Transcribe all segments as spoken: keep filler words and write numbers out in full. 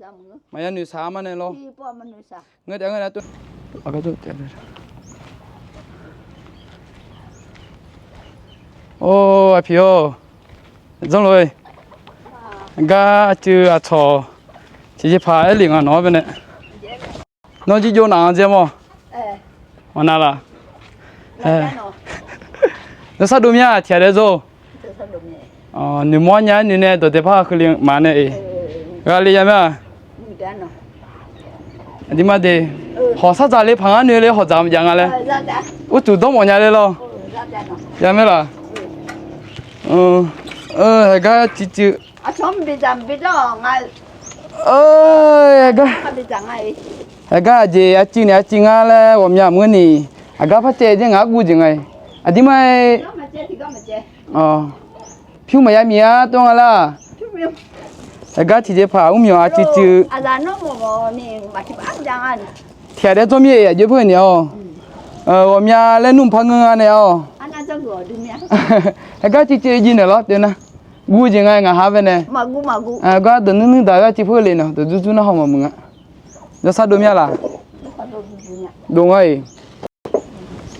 Maqya noeqshaq-a ma nae lawr. Or, aqpiq-or, zanrlo-e. Gar cuiv aqcawq tiqjeqpaq aerlef nga nawq-anr baenae. Nawr jirjov naf-anr dzae mawr. Maqnav laf. Yawshar dov mir-a, tiqghaq daef dzawr-eu. Noeqmawr nya-aer noeq nae dawqdae par ha keuvle maf nae-eq. Ghaqle ya mae-a. Aqdirmar de, hawq sardzaq le paq ngar noeq le hawq dzaq maqjav nga laer. Urtuq dawrmawf nya le lawr. Ya mae laf. Haegar cuiv cuiv. Haegar, haegar aqjeq aqcuiv ni aqcuiv ngar laer ghawqmya maqngeur ni, aqgar par caev jaer ngaq-anr guv jeq nga-iq. Aqdirmar-aer, pyur maqya miq-a tov nga lar. Haegar tiqjeqpaq mr myawq aqcuiv cuiv. Tiqghaq daef dzawr mir-eq aqjox peur ni-awr. Ghawqmya laer nmr par ngeur nga nae-awr. Haegar cuiv cuiv jiv naeq lawr teunar. Guv jeq nga ngaq ha baenae. Gar dawq nuir nuir daq gar cuiv peur le nawq dawq dzur dzur nar haw maqmuiq nga. Jawrshar dov mir-a laf. Dov ngar-iq.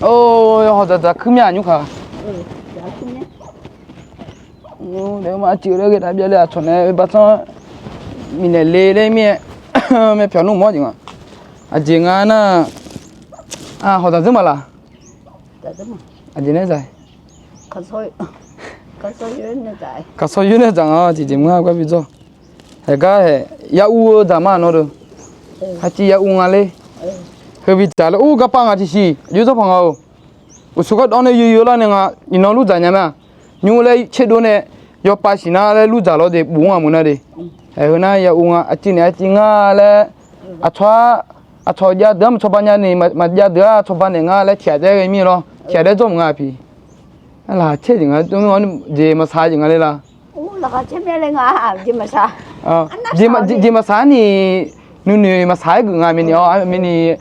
Or, hawq dzaqdzaq kuir mir-a nymr kaq. Daef-eu ma cuiv laer ghae dav byav le aqcawq nae oe baqsanr miqnaeq le laer mir-aer, maerpyawq nmr mawr jeq nga. Aqjeq nga nar, hawq dzaq dzeur ma laf. Aqjeq nae zaq. Kaqsawr yoer nae dzaq nga tiqjeq mr-a gar bi dzawr. Haegar haeq yar ur-eu dzaq ma nawr deuq. Haciv yar ur nga ler. Heu bi dzaq laer ur garpav ngaq tiqsiq aqjox dzawr paq nga-eu. Uqsur gardawv nae yoeq yoeq lar nae nga. Iqnan lur dzaq nya mae-a. Nymr laer tserdov nae yawpav siqnar laer lur dzaq lawr de buf-anr aqmuiq nar de. Haeq heu nar ya ur nga aqcuiv naeq aqcuiv ngar laer. Aqcawq-a, aqcawq jav deuq-anr maqcawba nya ni maqjav deuq-a cawba naeq nga laer tiqghaq daef ghae mir lawr. Tiqghaq daef dzawr mq nga aqpiq. Laqcaer jeq nga, jeq maqsaq jeq nga le la. Jeq maqsaq ni, nuinoeq maqsaq-aer geuf nga mirni-awr, mirni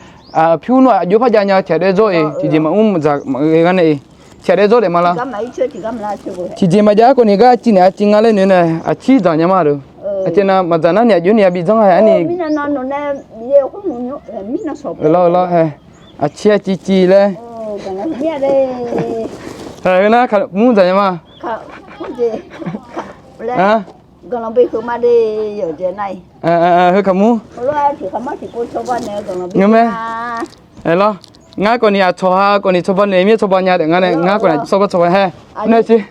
pyur nawr aqjox par jav nya tiqghaq daef dzawr-eq, tiqjeq maqmr maqdzaq maqghae gar nae-eq, tiqghaq daef dzawr daef ma lar. Tiqjeq maqjav-aer khawf ni gar aqcuiv naeq aqcuiv ngar laer noeq nae aqcir dzaq nya ma deuq. Aqcuiv nav maqdzaq nar ni aqjox ni yabi dzanr-a arni. Aqcir aqcuiv civ laer. Heu nar mur dzaq nya ma. Heu kaqmur. Ngeur mae. Lawr, ngar khawf ni aqcawq ha khawf ni cawba naeq mir cawba nya daef ngar nae ngar khawf ni aqcawq cawba cawba haer. Nae ci.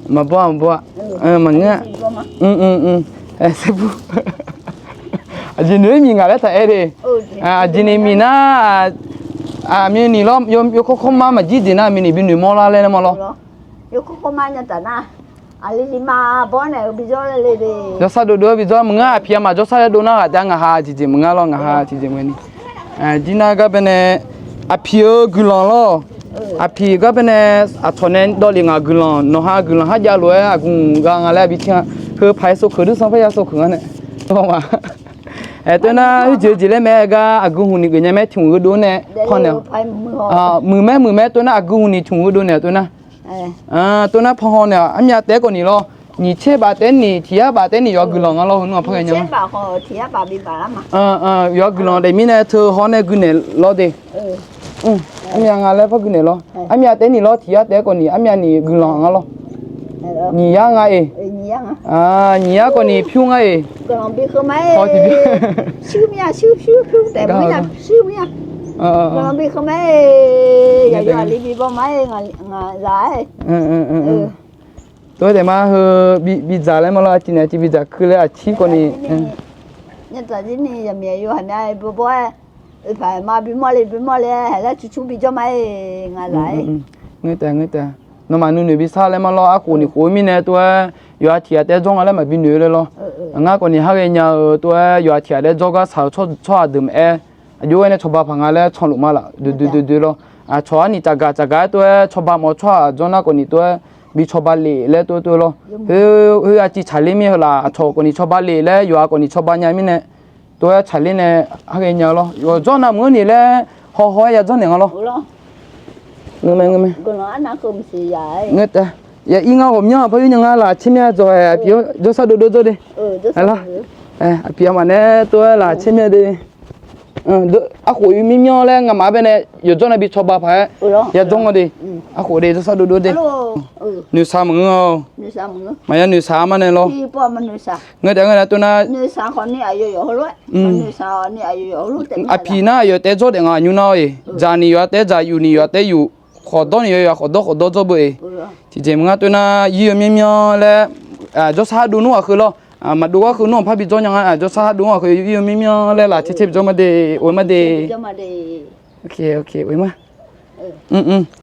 Maqbaw maqbaw-a, maqngeur-a. Aqjeq noeq-aer miq ngaq laer taq aer de. Aqjeq ni miq nar, aqmyani lawr, yawkawr kawrmar maqjir jeq nar aqmyani binoeq mawr lar laer ma lawr. Jawrsar dovdov-aer bi dzawr maqngeur, aqpiq aqmaf jawrsar laer dov nar ghaq dav ngaq ha tiqjeq maqngeur lawr, ngaq ha tiqjeq maqngeur ni. Jir nar gar baenae aqpiq-eu guiqlanq lawr. Aqpiq gar baenae aqcawq nae dawvlef ngaq guiqlanq, nawq ha guiqlanq kharjav lof-aer aqgeu gha nga laer bi tir-a. Heu paq-aer sov keuq dur sanr par ya sov keuq ngar nae. Aer, tov nar heujeq jeq laer mae-aer gar aqgeu hmq ni geuf nya mae tiq hmq heudov nae pan naeq. Muiq mae muiq mae tov nar aqgeu hmq ni tiq hmq heudov naeq tov nar. Tov nar pan haw naeq armyav taef-aer khawf ni lawr. Nyiq tser baf taef-aer ni tiq yar baf taef-aer ni yawqha guiqlanq nga lawr heu nmr-aq par ghae nya ma. Yawqha guiqlanq daef mirnae teu haw nae gui naeq lawr de. Armyav nga laer par gui naeq lawr. Armyav taef-aer ni lawr tiq yar taef-aer khawf ni armyav ni guiqlanq nga lawr. Nyiq yar nga-eq. Nyiq yar khawf ni pyur nga-eq. Tov-aer taef ma heu bidzaq laer ma lawr, aqcif naeq aqcif bidzaq keuv laer aqcir khawf ni. Nymr taef, oe paq ma bimawr le bimawr le-aer haeq laer cur cur bijawr ma-eq ngaq zaq-aer. Ngeur taef ngeur taef. Nawmaf nuinoeq bi sar laer ma lawr, arkhof ni khof-eu mirnae tov-aer yawqha tiq ghaq taef-aer dzawr nga laer maqbi noeq-eu laer lawr. Ngar khawf ni har ghae nya-eu tov-aer yawqha tiq ghaq taef-aer dzawr gar shaq-eu tsawrhaq deuq maeq-aer aqjox ghae nae cawba paq nga laer canluf ma laf duidui duidui lawr. Aqcawq-anr ni tsafgaq tsafgaq aer tov-aer cawba mawf-eu tsawrhaq dzawr nar khawf ni tov-aer bi cawba lef laer tov tov lawr. Khoer aqcif tsaqler mir-eu laf aqcawq khawf ni cawba lef laer yawqha khawf ni cawba nya mirnae tov-aer tsaqler nae har ghae nya-eu lawr. Yawqjawr navmaqngeur ni laer hawhaw-aer ya dzanr naeq nga lawr. Ngeur taef. Ya ir ngar ghawqmyanr-aq par yur nya ngar laf tser mya dzaw-aer aqpiq-anr jawrshar dovdov dzawr de. Aqpiq aqmaf nae tov-aer laf tser mya de. Arkhof yur myanr myanr laer ngamaf-anr baenae yawqdzawr nav bi cawba paq-aer yadzawr nga de. Arkhof de jawrshar dovdov de. Noeqshaq maqngeur-awq. Maqya noeqshaq-a ma nae lawr. Ngeur daef ngeur daef tov-nar, aqpiq nar aqyawf taef-aer dzawr daef nga nymr nar-awr-eq. Dzaq ni yawqha taef-aer dzaq, yuf ni yawqha taef-aer yuf, khawqdawr ni yawqha khawqdawr khawqdawr dzawr beu-eq. Tiqjeq maqngeur tov-nar yir-eu myanr myanr laer jawrshar dov nmr ghaq heu lawr. Maqdov gar heu nmr-aq par bi dzawr nya nga. Jawrshar dov nmr ghaq heu yir-eu myanr myanr laer laf tser tser bi dzawr ma de. Oe ma de. Oe ma.